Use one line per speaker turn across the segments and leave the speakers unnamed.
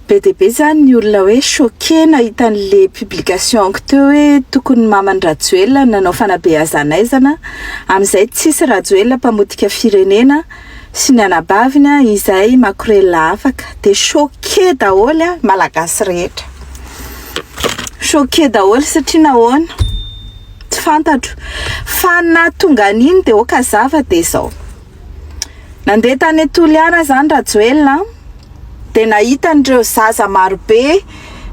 Be dia be zany ny olona hoe choqué nahita an'le publication-ko teo hoe tokony maman'i Rajoelina no nanao fanabeazan'aizana, amin'izay tsisy Rajoelina mpamotika firenena sy ny anabaviny izay makorelina afaka, dia choqué daholo malagasy rehetra, choqué daholo satria nahoana? Tsy fantatro fa ny nahatonga an'iny dia ok hazava dia izao. Nandeha tany Toliara zany Rajoelina dia nahita an'ireo zaza marobe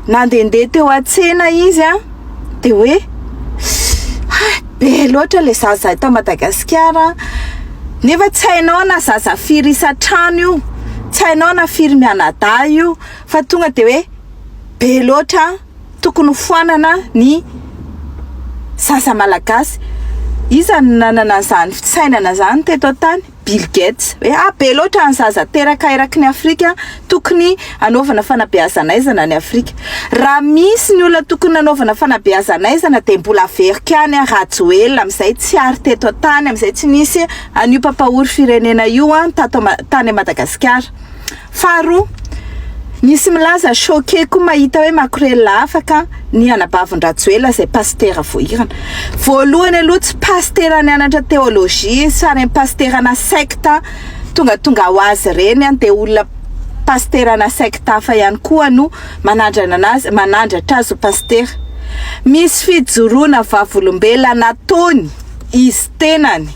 nandehandeha teo an-tsena izy an, dia hoe hay be loatra ilay zaza eto Madagasikara nefa tsy hainao na zaza firy isan-trano io, tsy hainao na firy mianadahy io fa tonga dia hoe be loatra tokony ho foanana ny zaza malagasy. Iza no nanana an'izany fisainana izany teto an-tany? Bill Gates. Hoe ah be loatra ny zaza teraka eraky ny Afrika, tokony hanaovana fanabeazan'aizana any Afrika. Raha misy ny olona tokony nanaovana fanabeazan'aizana dia mbola averiko ihany an, Rajoelina amin'izay tsy ary teto an-tany, amin'izay tsy nisy an'io mpampahory firenena io an tato tany Madagasikara. Faharoa, misy milaza choqué koa mahita hoe makorelina afaka ny anabavin-dRajoelina izay pasitera voahirana. Voalohany aloha tsy pasitera nianatra théologie izy fa ireny pasiterana secte tongatonga ho azy ireny an, dia olona pasiterana secte hafa ihany koa no manandrana anazy, manandratra azy ho pasitera. Misy fijoroana vavolombelona nataony izy tenany.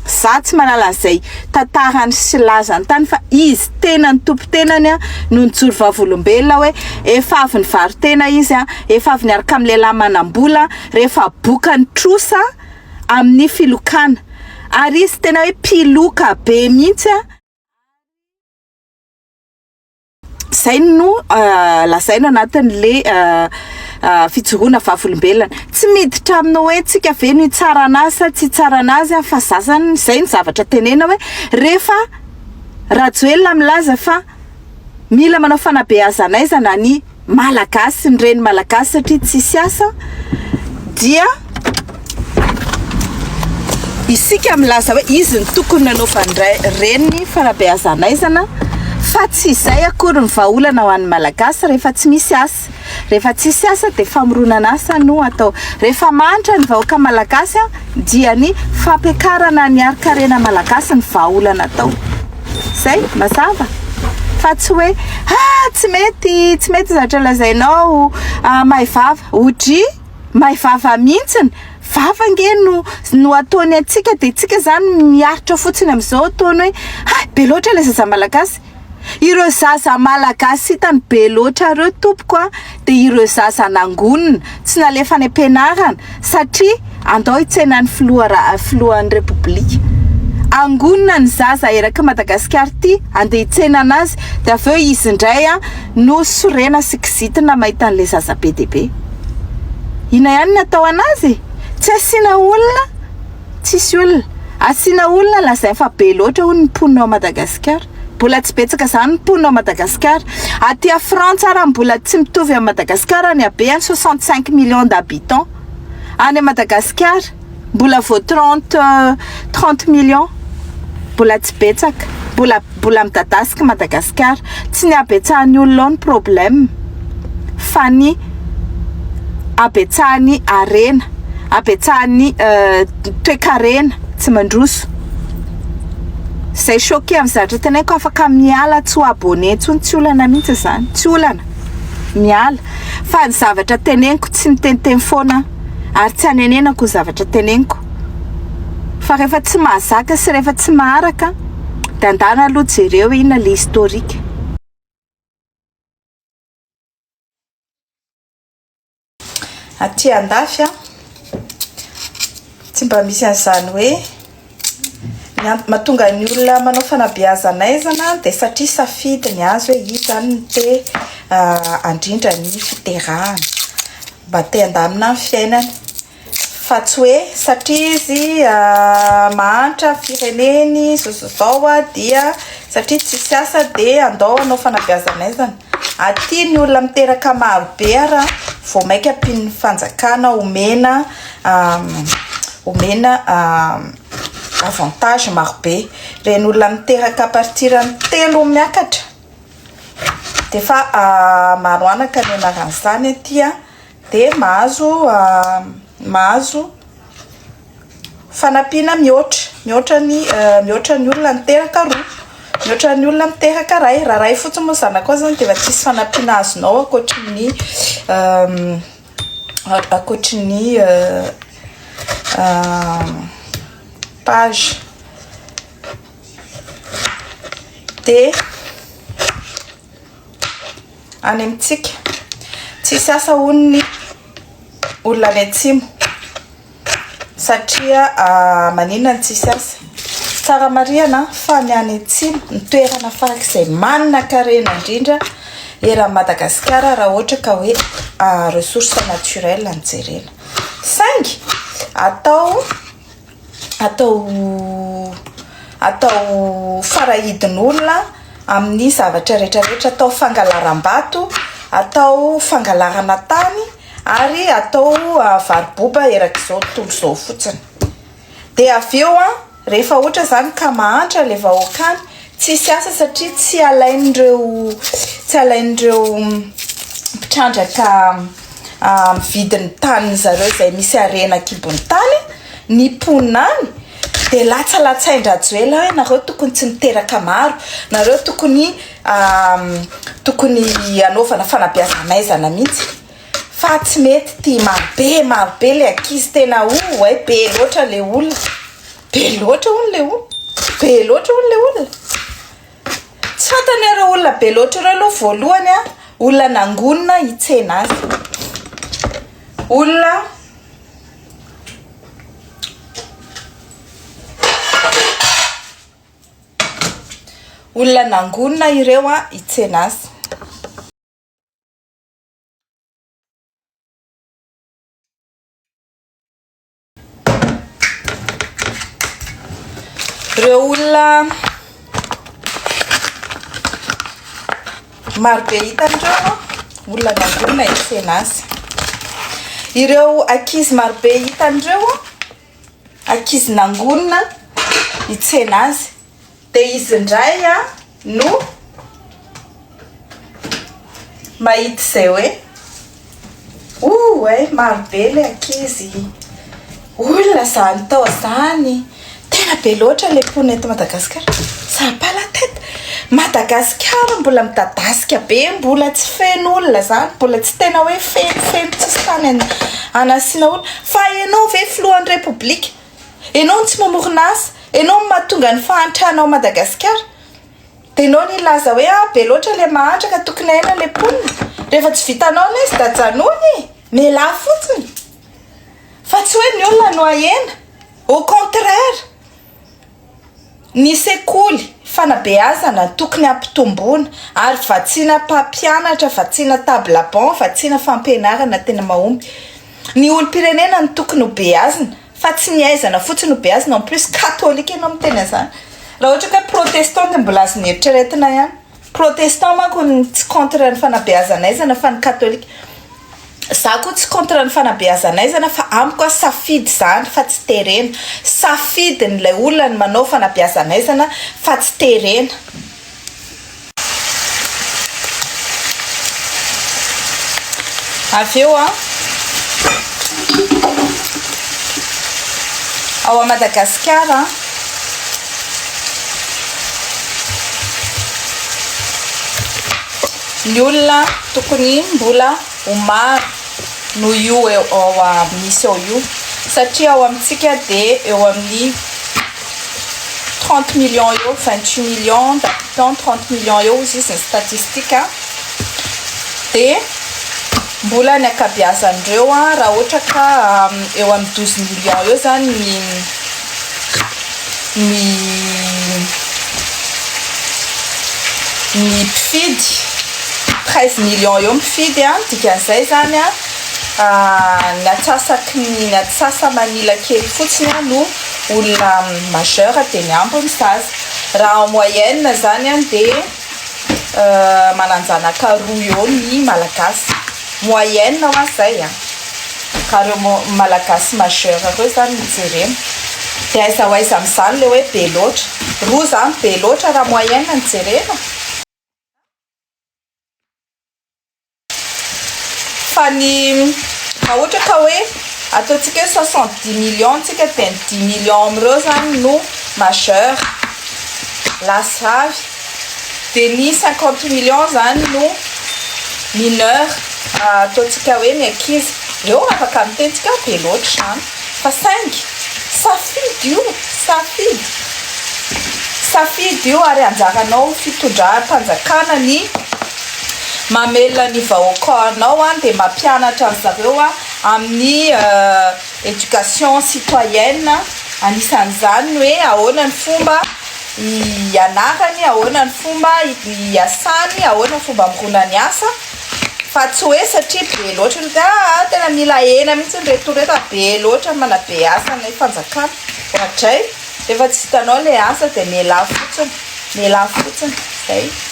Za tsy mahalala an'izay tantarany sy lazany tany fa izy tenany tompon-tenany no nijoro vavolombelona hoe efa avy nivaro-tena izy, efa avy niaraka amin'ny lehilahy manam-bola rehefa boka ny trosa amin'ny filokana ary izy tena hoe mpiloka be mihitsy. Izay no lazaina anatin'le fijoroana vavolombelona. Tsy miditra amin'ny hoe tsika ve no hitsara anazy sa tsy hitsara anazy fa za zany izay ny zavatra tenenina hoe rehefa Rajoelina milaza fa mila manao fanabeazan'aizana ny Malagasy ny reny Malagasy satria tsisy asa dia isika milaza hoe izy no tokony nanaovan'ny reniny fanabeazan'aizana fa tsy izay akory ny vahaolana ho an'ny Malagasy rehefa tsy misy asa. Rehefa tsisy asa dia famoronana asa no atao. Rehefa mahantra ny vahoaka Malagasy dia ny fampiakarana ny harin-karena Malagasy ny vahaolana atao. Zay, mazava? Fa tsy hoe ah tsy mety, tsy mety zavatra lazainao, ah, mahay vava. Odry, mahay vava mihitsiny. Vava ange no no ataony antsika dia tsika zany miaritra fotsiny amin'izao ataony hoe hay be loatra ilay zaza malagasy. Ireo zaza malagasy hitany be loatra ireo tompoko a, dia ireo zaza nangonina, tsy nalefa any am-pianarana satria andao hitsena ny filoha ra- filohan'ny repoblika. Angonina ny zaza eraky Madagasikara ity andeha hitsena anazy dia avy eo izy indray a no sorena sy kizitina mahita an'ilay zaza be dia be. Inona ihany ny atao anazy e? Tsy asiana olona Tsisy olona. Asiana olona lazainy fa be loatra hono ny mponina ao Madagasikara. Mbola tsy betsaka izany ny mponina ao Madagasikara. Aty a Frantsa ara mbola tsy mitovy amin'i Madagasikara ny habehany 65 millions d'habitants. Any Madagasikara mbola vao 30 30 millions. Mbola tsy betsaka. Mbola mbola midadasika Madagasikara. Tsy ny habetsahan'ny olona ao ny problème fa ny habetsahan'ny harena, habetsahan'ny toekarena tsy mandroso. Izay choqué amin'ny zavatra teneniko afaka miala tsy ho abonné intsony, tsy olana mihitsy izany, tsy olana, miala. Fa ny zavatra teneniko tsy miteniteny foana aho ary tsy hanenenako ny zavatra teneniko. Fa rehefa tsy mahazaka sy rehefa tsy maharaka dia andana aloha jereo inona le historique. Aty andafy an, tsy mba misy an'izany hoe ny ant- mahatonga ny olona manao fanabeazana aizana dia satria safidy ny azy hoe izy zany no te handrindra ny fiterahana, mba te handamina ny fiainany. Fa tsy hoe satria izy mahantra fireneny zao sy zao dia satria tsisy asa dia andao hanao fanabeazan'aizana. Aty ny olona miteraka maro be ara vao mainka ampian'ny fanjakana omena omena avantage maro be. Ireny olona miteraka à partir ny telo miakatra. Dia efa maro anaka ny anaran'izany aty an, dia mahazo mahazo fanampiana mihoatra, mihoatra ny mihoatra ny olona niteraka roa, mihoatra ny olona miteraka iray. Raha iray fotsiny moa ny zanakao izany dia efa tsisy fanampiana azonao ankoatry ny ankoatry ny page. Dia any amintsika, tsisy asa hono ny olona any atsimo satria maninona no tsisy asa? Tsara marihana fa ny any atsimo ny toerana farak'izay manankarena indrindra eran'i Madagasikara raha ohatra ka hoe ressource naturelle no jerena. Saingy atao atao atao farahidin'olona amin'ny zavatra rehetra rehetra atao fangalaram-bato, atao fangalarana tany ary atao varoboba erak'izao tontolo izao fotsiny. Dia avy eo an, rehefa ohatra izany ka mahantra ilay vahoaka any, tsisy asa satria tsy alain'ireo tsy alain'ireo mpitrandraka mividy ny tanin-dry zareo izay misy harena an-kibon'ny tany ny mponina any dia latsalatsain-dRajoelina hoe nareo tokony tsy miteraka maro, nareo tokony tokony hanaovana fanabeazana mihitsy fa tsy mety ity maro be maro be le ankizy tena oay be loatra le olona, be loatra hono le olona, be loatra hono le olona. Tsy fantany ireo olona be loatra ireo aloha voalohany a, olona nangonina hitsena azy. Olona olona nangonina ireo a hitsena azy. Ireo olona maro be hitan'ireo olona nangonina hitsena azy. Ireo ankizy maro be hitan'ireo ankizy nangonina hitsena azy. Dia izy indray no mahita izay hoe oh eh, maro be ilay ankizy, olona izany tao izany, tena be loatra ilay mponina eto Madagasikara, ça va pas la tête, Madagasikara mbola midadasika be, mbola tsy feno olona izany, mbola tsy tena hoe feno feno tsisy tany hanasiana olona, fa ianao ve filohan'ny repoblika? Enao no tsy mamorona asa, enao no mahatonga ny fahantrana ao Madagasikara. Dia enao no hilaza hoe ah be loatra ilay mahantra ka tokony ahena ilay mponina. Rehefa tsy vitanao ilay izy dia ajanony e! Mialà fotsiny. Fa tsy hoe ny olona no ahena. Au contraire. Ny sekoly, fanabeazana tokony hampitomboina ary vatsiana mpampianatra, vatsiana table banc, vatsiana fampianarana tena mahomby. Ny olom-pirenena no tokony ho beazina fa tsy ny aizana fotsiny no beazina, en plus katolika ianao miteny an'izany. Raha ohatra ka hoe protestant dia mbola azony eritreretina ihany. Protestant manko no tsy contre ny fanabeazana aizana fa ny katolika. Za koa tsy contre ny fanabeazana aizana fa amiko a safidy zany fa tsy terena. Safidin'ilay olona ny manao fanabeazana aizana fa tsy terena. Avy eo a, ao a Madagasikara ny olona tokony mbola ho maro noho io eo ao misy ao io satria ao amintsika dia eo amin'ny 30 millions eo, 28 millions d'habitants, 30 millions eo hozy izy ny statistique dia mbola ny ankabeazan'ireo raha ohatra ka eo amin'ny 12 millions eo zany ny ny ny mpifidy, 13 millions eo mpifidy an, dikan'izay zany an, ny atsasaky ny ny atsasa-manila kely fotsiny an no olona majeur dia ny ambiny zaza. Raha en moyenne zany an dia manan-janaka roa eo ny malagasy, moyenne hoa zay an. Raha ireo malagasy majeur ireo izany no jerena. Dia aiza ho aiza amin'izany ilay hoe be loatra. Roa izany be loatra raha moyenne no jerena. ny raha ohatra ka hoe ataontsika hoe 70 millions tsika, de ny 10 millions amin'ireo zany no majeur, lahy sy vavy, de ny 50 millions zany no mineur, ataontsika hoe ny ankizy reo. Afaka mitentsika be loatra zany, fa saingy safidy io, safidy, safidy io, ary anjaranao fitondram-panjakana ny mamelona ny vahoakanao de mampianatra any zareo amin'ny éducation citoyenne. Anisan'izany ny hoe ahoana ny fomba ianarany, ahoana ny fomba iasany, ahoana ny fomba mironany asa, fa tsy hoe satria be loatra ny tena mila hena mihitsy ny reto reto, be loatra manabe asa ny fanjakana. Ohatray, rehefa tsy hitanao le asa de miala fotsiny, miala fotsiny zay.